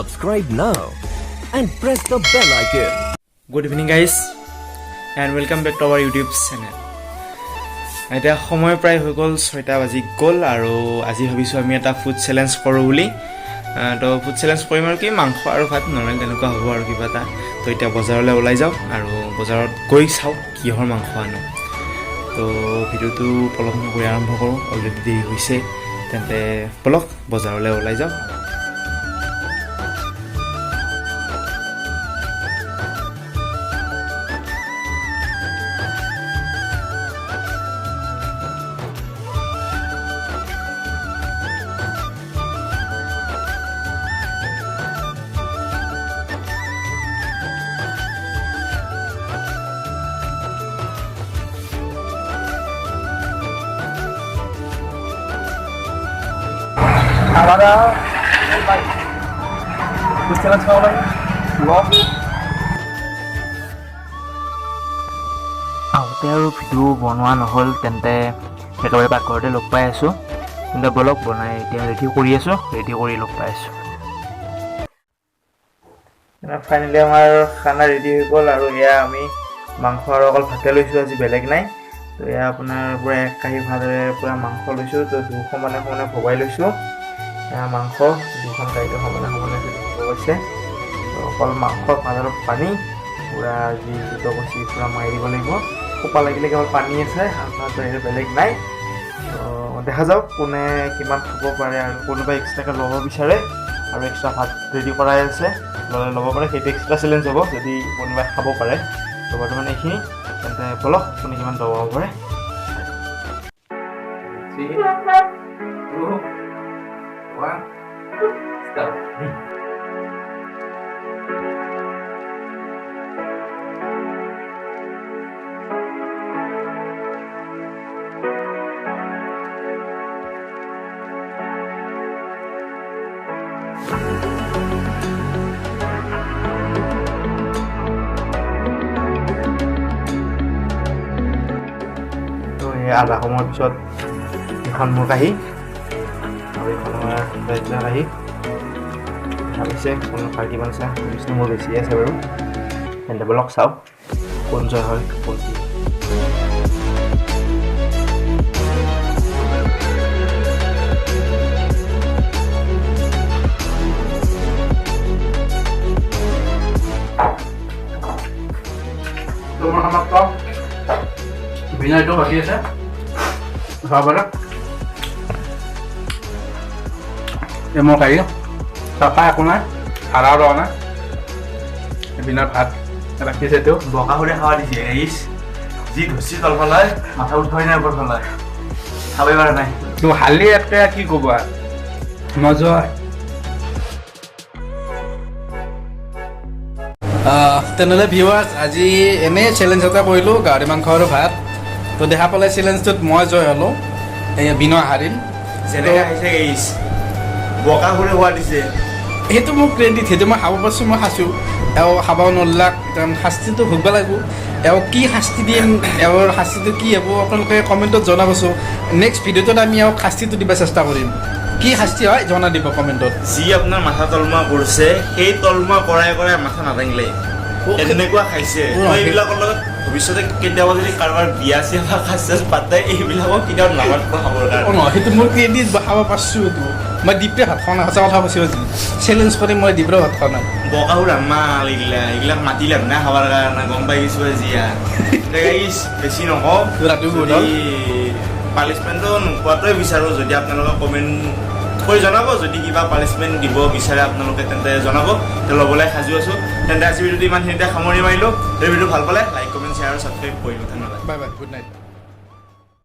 Subscribe now and press the bell icon. Good evening guys and welcome back to our YouTube channel. এতিয়া সময় প্ৰায় হৈ গ'ল, 6টা বাজি গ'ল আৰু আজি ভাবিছোঁ আমি এটা ফুড চেলেঞ্জ কৰোঁ বুলি। তো ফুড চেলেঞ্জ কৰিম আৰু কি, মাংস আৰু ভাত নৰ্মেল তেনেকুৱা হ'ব আৰু কিবা এটা। তো এতিয়া বজাৰলৈ ওলাই যাওঁ আৰু বজাৰত গৈ চাওঁ কিহৰ মাংস আনো। তো ভিডিঅ'টো পলম নকৰি আৰম্ভ কৰোঁ, অলৰেডি দেৰি হৈছে। তেন্তে ব'লক, বজাৰলৈ ওলাই যাওঁ। দাদা, ফুড চেলেঞ্জ খাব লাগে। আহোঁতে আৰু ভিডিঅ' বনোৱা নহ'ল, তেন্তে একেবাৰে পাকঘৰতে লগ পাই আছোঁ। তেন্তে ব'লক, বনাই এতিয়া ৰেডি কৰি আছোঁ, ৰেডি কৰি লগ পাই আছোঁ। ফাইনেলি আমাৰ খানা ৰেডি হৈ গ'ল আৰু এয়া আমি মাংস আৰু অকল ভাতে লৈছোঁ আজি, বেলেগ নাই। তো এয়া আপোনাৰ পূৰা এক কাঁহী ভাতেৰে পূৰা মাংস লৈছোঁ। তো দুশ মানে সমানে ভগাই লৈছোঁ। এয়া মাংস দুখন কাঁহীতে সমানে সমানে গৈছে। তো অকল মাংস, ভাত আৰু পানী পূৰা যি যিটো কৈছে পূৰা মাৰি দিব লাগিব। খোপা লাগিলে কেৱল পানী আছে, আপোনাৰ বাহিৰে বেলেগ নাই। তো দেখা যাওক কোনে কিমান খাব পাৰে আৰু কোনোবাই এক্সট্ৰাকৈ ল'ব বিচাৰে আৰু এক্সট্ৰা ভাত ৰেডি কৰাই আছে, ল'লে ল'ব পাৰে। সেইটো এক্সট্ৰা চেলেঞ্জ হ'ব যদি কোনোবাই খাব পাৰে। তো বৰ্তমান এইখিনি, তেন্তে ব'লক, কোনে কিমান দবাব পাৰে। 3, 2, 1, start. তো এই আধা সময়ৰ পিছত এখন মোৰ কাঁহী আৰু এইখন আমাৰ ৰাজ্যৰ কাঁহী। দেখা পাইছে কোন কাৰ কিমান আছে, বিষ্ণু মোৰ বেছি আছে বাৰু। তেন্তে ব'লক, চাওঁ কোন জয় হয়, কোন কি। তো মোৰ সমাপ্ত, বিনয়টো বাকী আছে খাব পাৰে। এই মোৰ কাঁহী চাফা, একো নাই, ভাড়াও লোৱা নাই। বিনয়ৰ ভাত বাকী আছে এইটো। বকা সুৰে খাৱা দিছে এইচ যি ধৰছি তলফালে, মাথা উঠাই নাই, ওপৰ ফালে খাবই পৰা নাই। তো হালি একে কি ক'বা, মজা। তেনেহ'লে ভিউৱাৰ্ছ, আজি এনেই চেলেঞ্জ এটা কৰিলোঁ, গাহৰি মাংস আৰু ভাত। তো দেখা পালে চেলেঞ্জটোত মই জয় হ'লোঁ, এই বিনয় হাৰিল। যেনেকে খাইছে এইচ বকা সুৰে খোৱা দিছে। সেইটো মোক ক্ৰেডিট, সেইটো মই খাব পাৰিছোঁ, মই খাইছোঁ। এওঁ খাব নোৱাৰিলাক, এতিয়া শাস্তিটো ভুগিব লাগিব। এওঁ কি শাস্তি দিম, এওঁৰ শাস্তিটো কি হ'ব আপোনালোকে কমেণ্টত জনাবচোন। নেক্সট ভিডিঅ'টোত আমি এওঁক শাস্তিটো দিব চেষ্টা কৰিম। কি শাস্তি হয় জনাই দিব কমেণ্টত। যি আপোনাৰ মাথা তলমুৱা কৰিছে, সেই তলমুৱা কৰাই কৰাই মাথা নাভাঙিলে, এনেকুৱা খাইছে। তো এইবিলাকৰ লগত ভৱিষ্যতে কেতিয়াবা যদি কাৰোবাৰ বিয়া চিয়া বা কাজ চাজ পাতে, এইবিলাকক কেতিয়াও নামাতিব খাবৰ কাৰণে। নহয়, সেইটো মোৰ ক্ৰেডিট, খাব পাৰিছোঁ। এইটো মই দীপৰে ভাত খোৱা নাই, সঁচা কথা কৈছোঁ। আজি চেলেঞ্জ কৰি মই দীপৰে ভাত খোৱা নাই। বকাহুৰ মাল এইগিলা, এইবিলাক মাতি লাভ নাই খাবৰ কাৰণে, গম পাই গৈছোঁ আজি। গাইছ, বেছি নকওঁ। ৰাতিও বহুত হ'ল। পানিছমেণ্টটো নোপোৱাটোৱে বিচাৰোঁ। যদি আপোনালোকে কমেণ্ট কৰি জনাব, যদি কিবা পানিছমেণ্ট দিব বিচাৰে আপোনালোকে তেন্তে জনাব, তে ল'বলৈ সাজু আছোঁ। তেন্তে আজি ভিডিঅ'টো ইমানখিনিতে সামৰণি মাৰিলোঁ। এই ভিডিঅ' ভাল পালে লাইক, কমেণ্ট, শ্বেয়াৰ আৰু ছাবস্ক্ৰাইব কৰিব। ধন্যবাদ। Bye bye, good night.